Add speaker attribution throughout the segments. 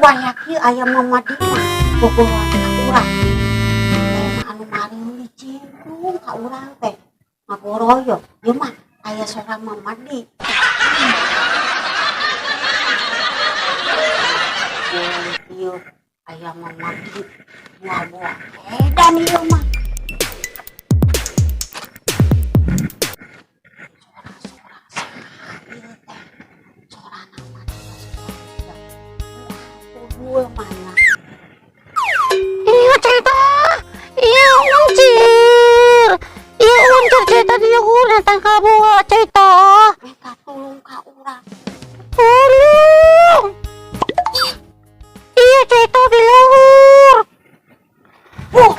Speaker 1: Waya kieu aya Mamadi mah gogoroan ka urang. Teh anu mareuli cimplung ka urang teh. Ngagoroyok, ieu mah aya sora Mamadi. Ieu aya Mamadi buah-buah edan ieu mah. Sora-sora saha ieu teh? Sorana mah suara tuyul mana?
Speaker 2: Iya cerita, iya uncir, iya uncir cerita di luhur tangkal buah cerita.
Speaker 1: Minta tulung ka urang.
Speaker 2: Tolong. Iya cerita di luhur.
Speaker 1: Wah,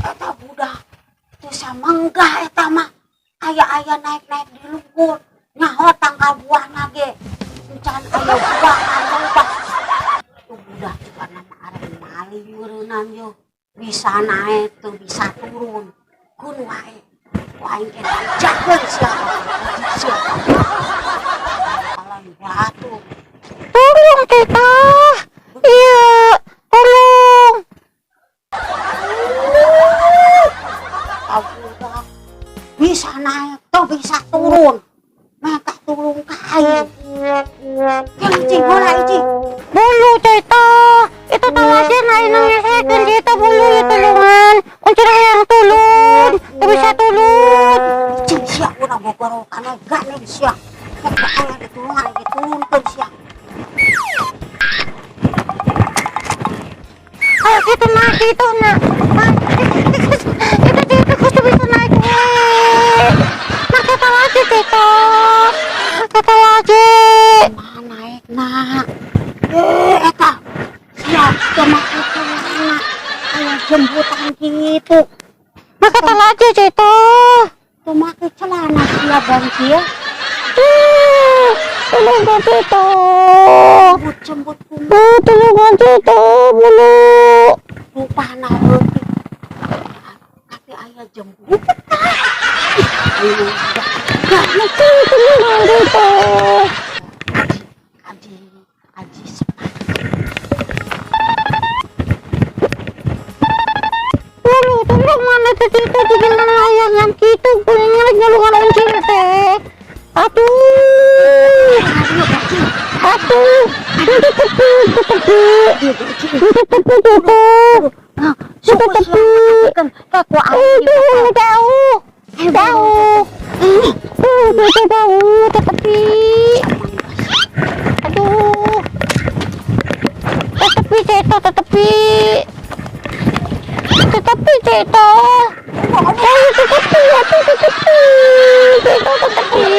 Speaker 1: eta budak teu samanggah eta mah. Aya-aya naik-naik di luhur. Nyaho tangkal buahna ge. Encan aya buah loba. Tuh budak juga nama arek maling meureunnan yo. Bisa naik teu bisa turun. Keun wae. Ku aing ge dijakeun sia. Sia. Alan batu.
Speaker 2: Tolong cerita. Iya, tolong.
Speaker 1: Budak bisa naik tuh bisa turun. Minta tulung ka aing. Yang cing heula cing.
Speaker 2: Bulu cerita. Itu tahu aja naik nangis cerita bulu ya tulungan. Uncir hayang tulun, teu bisa tulun.
Speaker 1: Cing sia urang gogorokan gandeng sia. Rek aya ditulungan diturunkeun sia.
Speaker 2: Ayo gitu naik gitu nak. Itu cerita kudu bisa naik we. Nah kita lagi cerita. Kita lagi.
Speaker 1: Kumaha naik nak? Eh eta sia teu make celana. Aya jemputan kitu.
Speaker 2: Nah kita lagi cerita.
Speaker 1: Teu make celana sia bang sia.
Speaker 2: Tulungan cerita.
Speaker 1: Jembut-jembut kumaha
Speaker 2: Tulungan cerita bulu.
Speaker 1: Rupana leutik. Tapi aya jemputan. Ayo gak
Speaker 2: Tulungan cerita.
Speaker 1: Aji aji sepat.
Speaker 2: Bulu tulungan itu cerita jadi layangan gitu. Kulingnya nyulungan uncir teh. Aduh. Aduh. Itu tepi, itu tepi. Itu tepi itu. Itu tepi.
Speaker 1: Kan ku aing
Speaker 2: Itu jauh. Jauh. Itu jauh, tepi. Aduh. Tepi cerita, tepi. Tepi cerita. Ayo tepi, aduh tepi. Cerita tepi.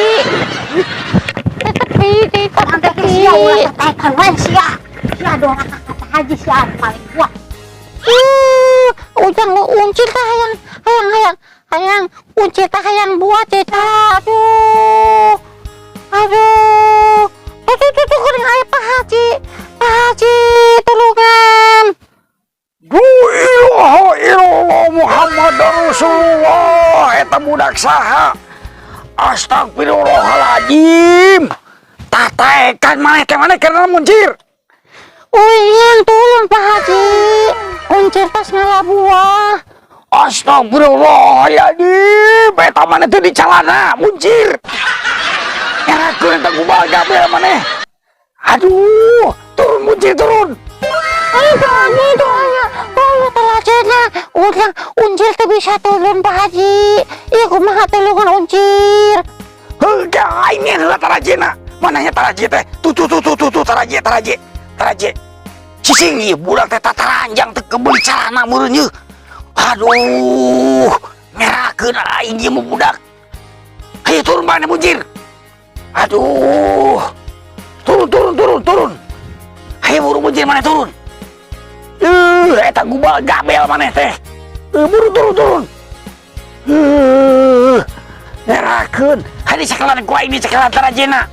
Speaker 2: Tepi cerita
Speaker 1: Sampai
Speaker 2: tepi.
Speaker 1: sia ulah tetekan we sia. Sia doraka ka Pak Haji sia maling buah.
Speaker 2: Ujang lu uncir tah hayang hayang hayang hayang uncir tah hayang buah cerita. Aduh. Aduh. Tuh tuh tuh tuh kuring aya Pak Haji. Pak Haji tulungan.
Speaker 3: La ilaha illallah Muhammad Rasulullah, eta budak saha? Astagfirullahaladzim. Tataekan maneh teh, maneh karena muncir.
Speaker 2: Uyang tulung Pak Haji. Uncir tas ngala buah.
Speaker 3: Astagfirullahaladzim, eta maneh teh di calana muncir. Ngerakeun eta gubal gabel maneh. Aduh, turun muncir turun.
Speaker 2: Ayo Pak Haji doanya. Tolong telajena. Urang uncir teh bisa turun Pak Haji. Iya kumaha tulungan uncir.
Speaker 3: Heuh, aing heula tarajena. Mananya taraje teh? Tuh tuh tuh tuh tuh, tuh taraje taraje. Taraje. Cicing ieu budak teh tataranjang teh kebeuli calana meureun yeuh. Aduh, ngerakeun aing ieu mah budak. Hayu turun mana muncir. Aduh. Turun turun turun turun. Hayu buru muncir mana turun. Eta gubal gabel maneh teh. Buru turun turun. Ngerakeun. Hayu sakalan ku aing di sakalan tarajena.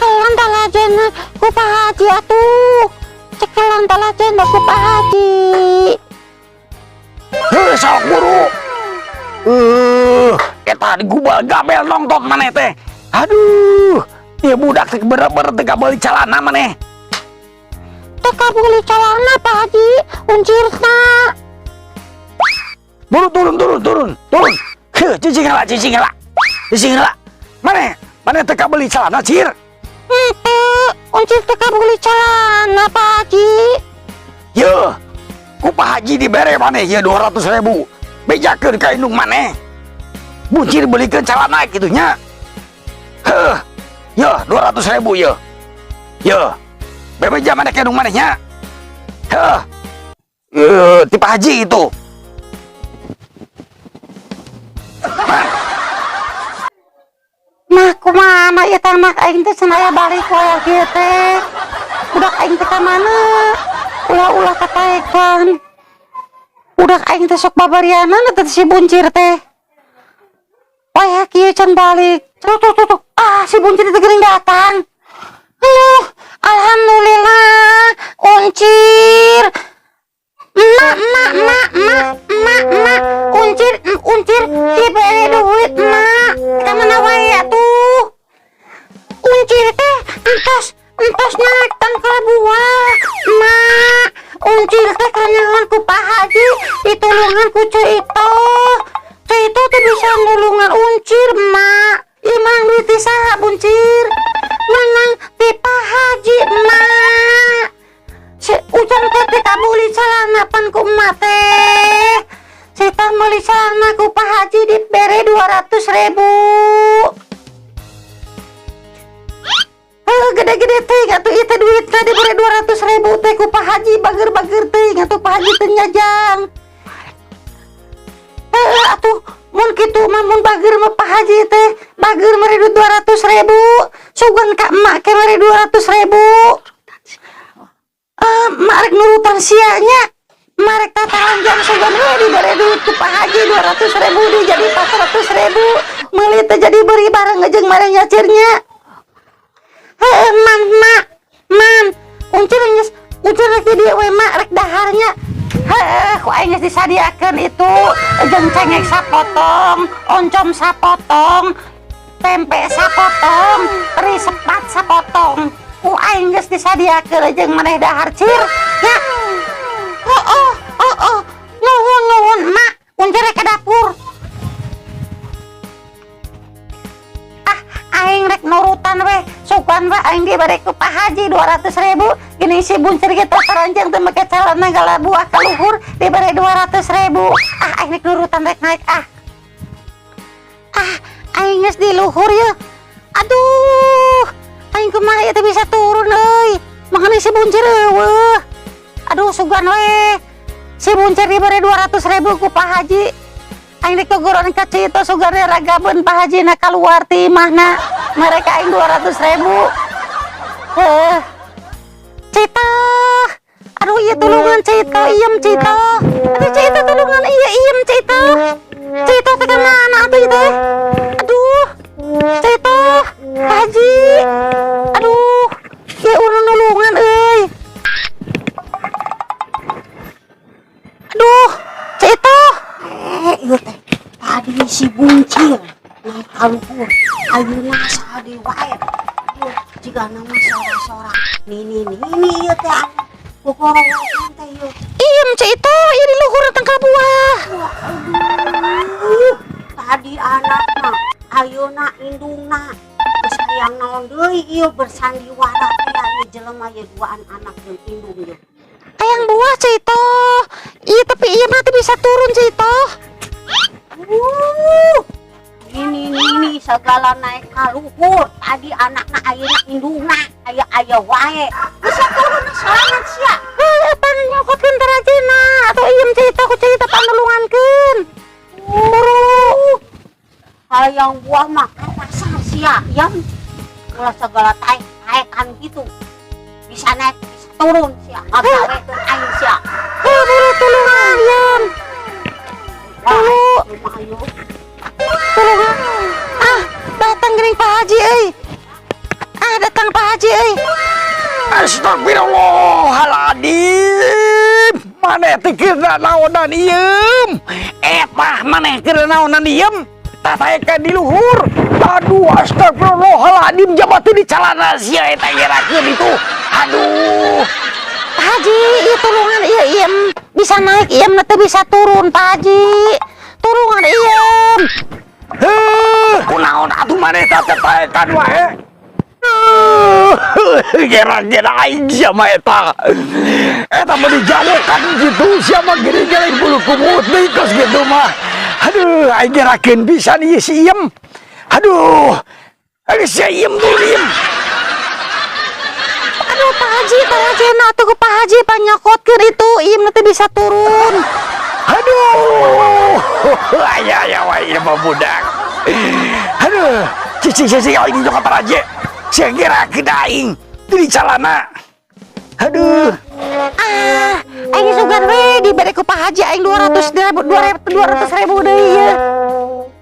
Speaker 2: Cekelan tarajena ku Pak Haji atuh. Cekelan tarajena ku Pak Haji.
Speaker 3: Heuh, sok buru. Eta digubal gabel nongtot maneh teh. Aduh, ieu budak teh bener-bener teu kabeuli calana maneh.
Speaker 2: Teu kabeuli calana, Pak Haji, uncirna.
Speaker 3: Buru turun, turun, turun, turun. Heuh, cicing heula, cicing heula. Cicing heula. Maneh, maneh teu kabeuli calana, Cir?
Speaker 2: Henteu, uncir teu kabeuli calana, Pak Haji.
Speaker 3: Yeuh, ku Pak Haji dibere maneh ieu 200 ribu. Bejakeun ka indung maneh. Buncir belikeun calana kitu nya. Heuh, yeuh 200 ribu yeuh. Yeuh, bebeja maneh ka indung maneh nya. Heuh, yeuh, ti Pak Haji itu. Man,
Speaker 2: Nah, kumaha ieu teh anak aing teh cenah aya balik wae kieu teh. Budak aing teh ka mana? Ulah-ulah kataekan. Budak aing teh sok babarianan eta si Buncir teh. Wah, kieu can balik. Tuh, tuh, tuh, tuh. Ah, si Buncir teh geuning datang. Aduh, alhamdulillah, Uncir. Emak, emak, emak, emak, emak, emak. Uncir, uncir, diberi duit, emak. Ka mana wae atuh? Uncir teh entos, entos naik tangkal buah. Emak, uncir teh kanyahoan ku Pak Haji, ditulungan ku Ceu Ito. Ceu Ito teh bisa nulungan uncir, emak. Ieu menang duit ti saha, Buncir? Menang ti Pak Haji, emak. Si Ujang teh teu kabeuli calana pan ku emak teh. Si tah meuli calana ku Pak Haji dibere 200 ribu. Heuh, gede-gede teh atuh ieu teh duitna dibere 200 ribu teh ku Pak Haji, bager-bager teh atuh Pak Haji teh nyajang. Heuh, atuh mun kitu mah mun bager mah Pak Haji teh bager mere duit 200 ribu. Sugan ka emak ke mere 200 ribu. Ah, emak rek nurutan sia nya. Emak rek tataranjang sugan we dibere duit ku Pak Haji 200 ribu di jadi 400 ribu. Meuli teh jadi beri bareng jeung mare nyacirnya. Heuh, mam, mak, mam, uncir geus, uncir rek di dieu we mak rek daharnya. Heuh, ku aing geus disadiakeun itu jeung cengek sapotong, oncom sapotong, tempe sapotong, teri sepat sapotong. Ku aing geus disadiakeun jeung maneh dahar, Cir. Ya. Oh, oh, oh, oh. Nuhun, nuhun, mak. Uncir rek ke dapur. Ah, aing rek nurutan we. Sugan we aing dibere ku Pak Haji 200 ribu. Gini si Buncir ge tataranjang teu make calana gala buah ka luhur dibere 200 ribu. Ah, aing rek nurutan rek naik ah. Ah, aing geus di luhur ye. Aduh, aing kumaha ieu teh bisa turun euy. Mangane si Buncir eueuh. Aduh, sugan we. Si Buncir dibere 200 ribu ku Pak Haji. Aing rek tuguran ka Ceu Ito sugan we ragabeun Pak Haji na kaluar ti imahna. Mereka aing 200 ribu. Heuh. Ceu Ito. Aduh, iya tulungan Ceu Ito, iem Ceu Ito. Aduh, Ceu Ito tulungan, iya iem Ceu Ito. Ceu Ito teh mana atuh ieu teh? Aduh. Ceu Ito, Pak Haji. Aduh, ieu urang nulungan euy. Aduh, Ceu Ito.
Speaker 1: Ieu teh tadi si Buncir naik ka luhur. Ayeuna saha deui wae. Ieu jigana mah sora-sora. Nini nini ieu teh anu gogorowokan teh ieu.
Speaker 2: Iem Ceu Ito, ieu di luhur tangkal buah.
Speaker 1: Wah, aduh. Tadi anakna, ayeuna indungna. Geus hayang naon deui ieu bersandiwara teh ieu jelema ieu duaan anak jeung indung ieu.
Speaker 2: Hayang buah Ceu Ito. Iya tapi ieu mah teu bisa turun Ceu Ito.
Speaker 1: Ini nini segala naik ka luhur. Tadi anakna ayeuna indungna aya-aya wae. Bisa turun sorangan sia.
Speaker 2: Heuh, pan nyokotkeun tarajena atuh iem Ceu Ito ku Ceu Ito panulungankeun. Buru.
Speaker 1: Hayang buah mah ka pasar sia, yang ulah segala taek-taekan gitu. Bisa naik, bisa turun sia. Ngagawekeun aing sia.
Speaker 2: Heuh, buru tulungan iem.
Speaker 1: Wah,
Speaker 2: Tulu.
Speaker 1: rumah ayo.
Speaker 2: Tulungan. Ah, datang geuning Pak Haji euy. Ah, datang Pak
Speaker 3: Astagfirullahaladzim. Maneh teh keur naonan iem? Eta maneh keur naonan iem? Tataekan di luhur. Aduh, astagfirullahaladzim, jaba teu di calana sia eta ngerakeun itu. Aduh.
Speaker 2: Pak Haji, ieu tulungan ieu iem bisa naik, iem teu bisa turun, Pak Haji. Tulungan iem.
Speaker 3: Heuh, kunaon atuh maneh teh tataekan wae? Gera-gera aing sia mah eta. Eta mah dijagokan gitu sia mah, gering-gering bulu kumut deui kos gitu mah. Aduh, aing gerakeun pisan ieu si Iem. Aduh. Aduh, si Iem dulu, Iem.
Speaker 2: Aduh, Pak Haji, Pak Haji, nah atuh ku Pak Haji panyokotkeun itu iem teu bisa turun.
Speaker 3: Aduh. Aya aya wae ieu mah budak. Aduh, cicing cicing aing joko taraje. Sia gerakeun aing di calana. Aduh.
Speaker 2: Ah, aing sugan we dibere ku Pak Haji aing 200 ribu, 200 ribu deui ieu.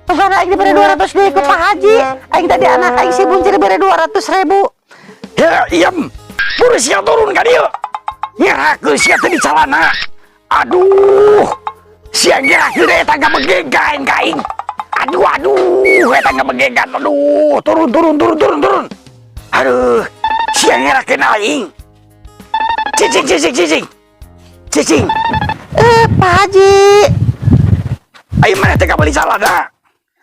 Speaker 2: Sugan aing dibere 200 deui ku Pak Haji. Aing tadi anak aing si Buncir dibere 200 ribu.
Speaker 3: Ya, iem. Buru sia turun ka dieu. Ngerakeun sia teh di calana. Aduh. Sia ngerakeun eta ngabegegan ka aing. Aduh, aduh, eta ngabegegan. Aduh, turun, turun, turun, turun, turun. Aduh, sia ngerakeun aing. Cicing, cicing, cicing. Cicing.
Speaker 2: Eh, Pak Haji.
Speaker 3: Aing maneh teh beli calana?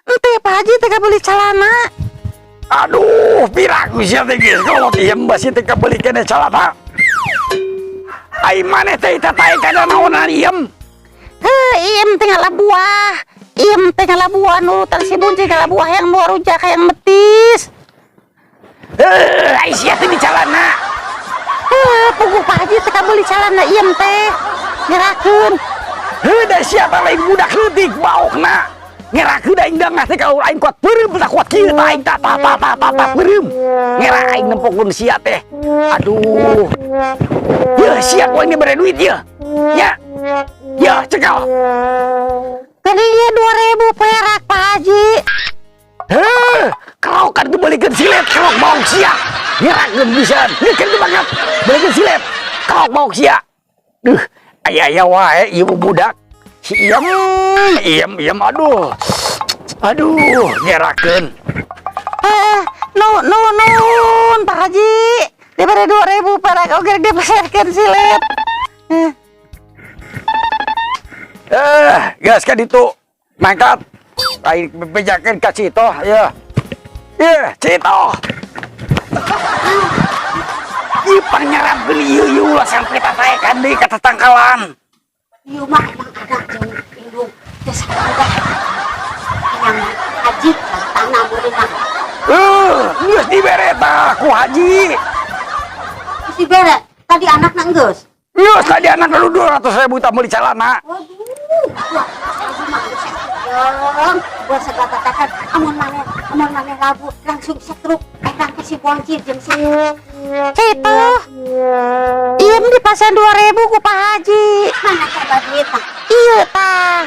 Speaker 2: Ente Pak Haji teh beli celana.
Speaker 3: Aduh, piraku sia teh geus kolot iem basi teh kabeli keneh calana. Aing maneh teh tataekan naonan iem?
Speaker 2: Heh, iem teh ngala buah. Iem teh ngala buah nurutan si Buncir, ngala buah yang buah rujak yang metis.
Speaker 3: Eh, ai sia teh di calana.
Speaker 2: Heh, puguh Pak Haji teh beli celana iem teh. Ngerakeun.
Speaker 3: Heuh, da sia teh lain budak leutik baokna. Ngerakeun aing dangah teh kalau aing kuat peureum tah kuat kieu tah aing tah tah tah tah tah tah peureum. Ngera aing nempokeun sia teh. Aduh. Yeuh, sia ku aing dibere duit yeuh. Ya. Ya, cekal.
Speaker 2: Geuning ieu 2000 perak, Pak Haji.
Speaker 3: Heuh, kerokan tuh belikeun silet, kerok baok sia. Ngerakeun pisan. Ngeukeun tuh banget. Belikeun silet. Kerok baok sia. Duh, aya aya wae ieu budak. Si Iem, Iem, Iem, aduh. Aduh, ngerakeun.
Speaker 2: Eh, nu nu nun Pak Haji. Dibere 2000 perak oge dipeserkeun silet. Eh,
Speaker 3: Eh, gas ka ditu. Mangkat. Aing bejakeun ka Cito, ya. Ye, Cito. Ih, pangnyerapkeun ieu ieu ulah sampai tataekan deui ka tatangkalan.
Speaker 1: Ieu mah emang ada jeung indung teh sakuda. Hayang haji tanah meureunna.
Speaker 3: Eh, geus dibere tah ku haji.
Speaker 1: Geus dibere tadi anakna geus?
Speaker 3: Geus tadi anak lu 200 ribu tah meuli calana.
Speaker 1: Waduh, 200 ribu mah geus yang buat segala katakan amun maneh labu langsung setruk eta teh si Boncir jeung si
Speaker 2: Cito. Iem dipasihan 2000 ku Pak Haji.
Speaker 1: Mana coba duitna?
Speaker 2: Iya tah.